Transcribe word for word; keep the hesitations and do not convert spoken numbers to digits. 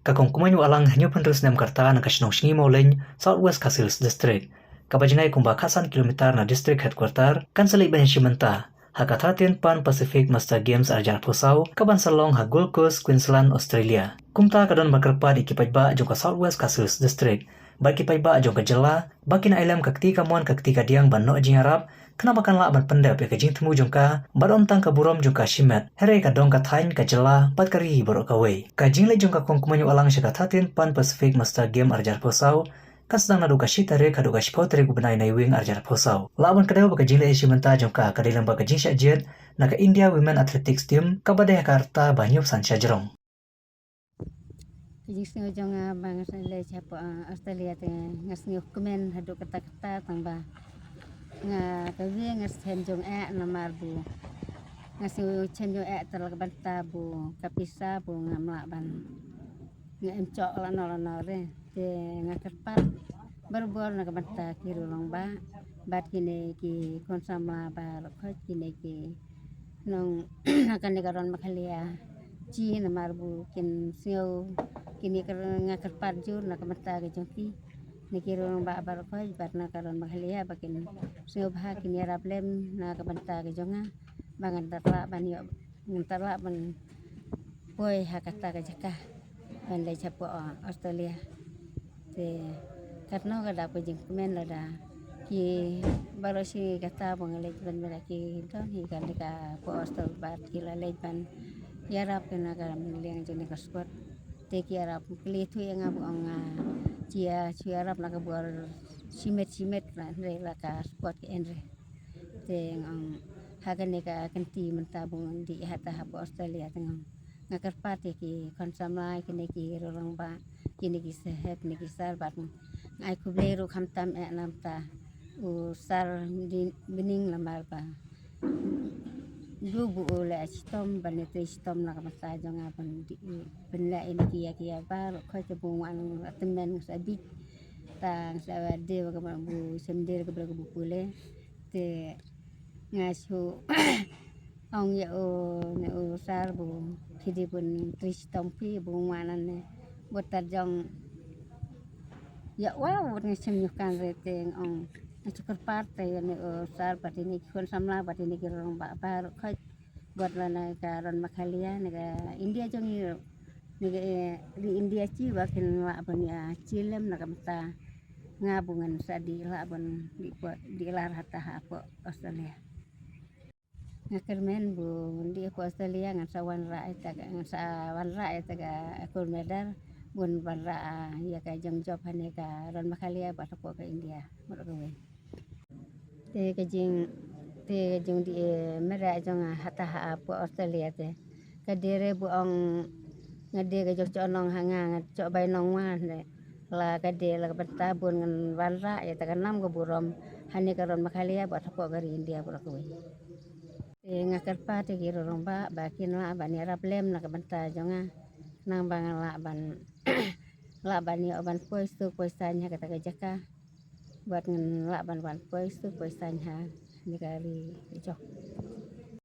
Ka Kong Kumne Ïalang, hynñiew phew hynriew snem ka rta, na ka shnong Sngi Mawleng, South West Khasi Hills District, kaba jngai kumba khatsan kilometer na district headquarter, kan sa leit ban ïashim bynta ha ka thirteenth Pan Pacific Master Games arhajar arphew saw, kaban sa long ha Gold Coast, Queensland, Australia. Kumta ka don ba kyrpad ïa ki paidbah jong ka South West Khasi Hills District bad ki paidbah jong ka jylla ba kin ai lem ka kti kamon ka kti kadiang ban noh jingïarap, khnang ba kan lah ban pyndep ïa ka jingthmu jong ka bad ym tang ka burom jong ka shimet, hynrei ka dong ka thaiñ, ka jylla bad ka ri baroh kawei. Ka jingleit jong ka Kong Kumne Ïalang sha ka thirteenth Pan Pacific Master Game arhajar arphew saw kan sdang naduh ka shi tarik haduh ka shiphew tarik u bnai Naiwieng arhajar arphew saw. Lah ban kdew ba ka jingleit ïashim bynta jong ka ka dei lyngba ka jingshah jied na ka India Women Athletics Team kaba dei ha ka rta ba hynñiew phew san shajrong. Ka jingsngew jong nga ba nga sa leit shapoh, ah, Australia te nga sngew kmen haduh katta katta, tang ba nga kawei nga shem jong eh namar ba nga sngew shem jong eh te la ka bynta ba ka pisa ba ngam lah ban, nga im jop lano lano re. Te nga kyrpad barabor na ka bynta ki rangbah bad kine ki khun samla baroh khoit, kine ki nong na kane ka ron Meghalaya, shi namar ba kin sngew, kine ki, nga kyrpad jur na ka bynta ka jong ki, na ki rangbah baroh khoit bad na ka ron Meghalaya ba kin sngew ba kin ïarap lem na ka bynta ka jong nga ba ngan da lah ban ïoh, ngan da lah ban poi ha kata ka jaka ban leit shapoh Australia. Te katno ka dap ka jingkmen lada ki baroh shi katta ba nga leit ban, lada ki don hi kane ka poh Australia bad ki la leit ban ïarap kane ka liang jong kane ka sport. Te ki ïarap kylli thuh ïa nga ba ong nga, ah, jia shu ïarap na ka bor shimet shimet la, hynrei la ka sport ka en re. Te nga ong ha kane ka kynti mynta ba ngan dih hata hapoh Australia te nga ong nga kyrpad ïa ki khun samla, kine ki rangbah, kine ki sahep, kine ki sar bad nga ai khublei ruh khamtam eh namar u sar bini, bini namar ba du ba u leh shitom ban ïatreiñ shitom na ka bynta jong nga ban dih, ban leh ïa kine ki ïa ki ïa baroh khoit ba nga wan tymmen nga sa bit, tang sa dei ba ka ban bu sem dei ka ba ka bu pule. Te nga shu ong ïa u, ne u sar ba phi dei ban treñ shitom phi ba nga wan ne. Bad ta jong ïa u wat nga shem ñiuh kan re. Te nga ong nga shu kyrpad te ïa ne u sar bad ïa ne ki khun samla bad ïa ne ki rangbah baroh khoit bad la na ka ron Meghalaya, na ka India jong ngi ruh, na ka, eh, ri India shi ba kin lah ban ïa shi lem na ka bynta nga ba ngan sa dih lah ban dih poh, dih lar hata hapoh Australia. Nga kyrmen ba ngan dih hapoh Australia ngan sa wanrah ïa ta ka, ngan sa wanrah ïa ta ka gold medal, ban wanrah, ah, ïa ka jingjop ha ne ka ron Meghalaya bad hapoh ka India baroh kawei. Te ka jing, te ka jingdih, eh, mareh jong nga hata hapoh Australia te ka dei re ba ong nga dei ka jong shoh nong ha nga, nga shoh bai nong wan re. La ka dei la ka bynta ban ngan wanrah ïa ta ka nam ka burom ha ne ka ron Meghalaya bad hapoh ka ri India baroh kawei. Te nga kyrpad ïa ki rangbah ba kin lah ban ïarap lem na ka bynta jong nga, khnang ba ngan lah ban, lah ban ïoh ban poi suk poi saiñ ha kata ka jaka. Bad ngan lah ban wan poi suk poi saiñ ha ne ka ri jong.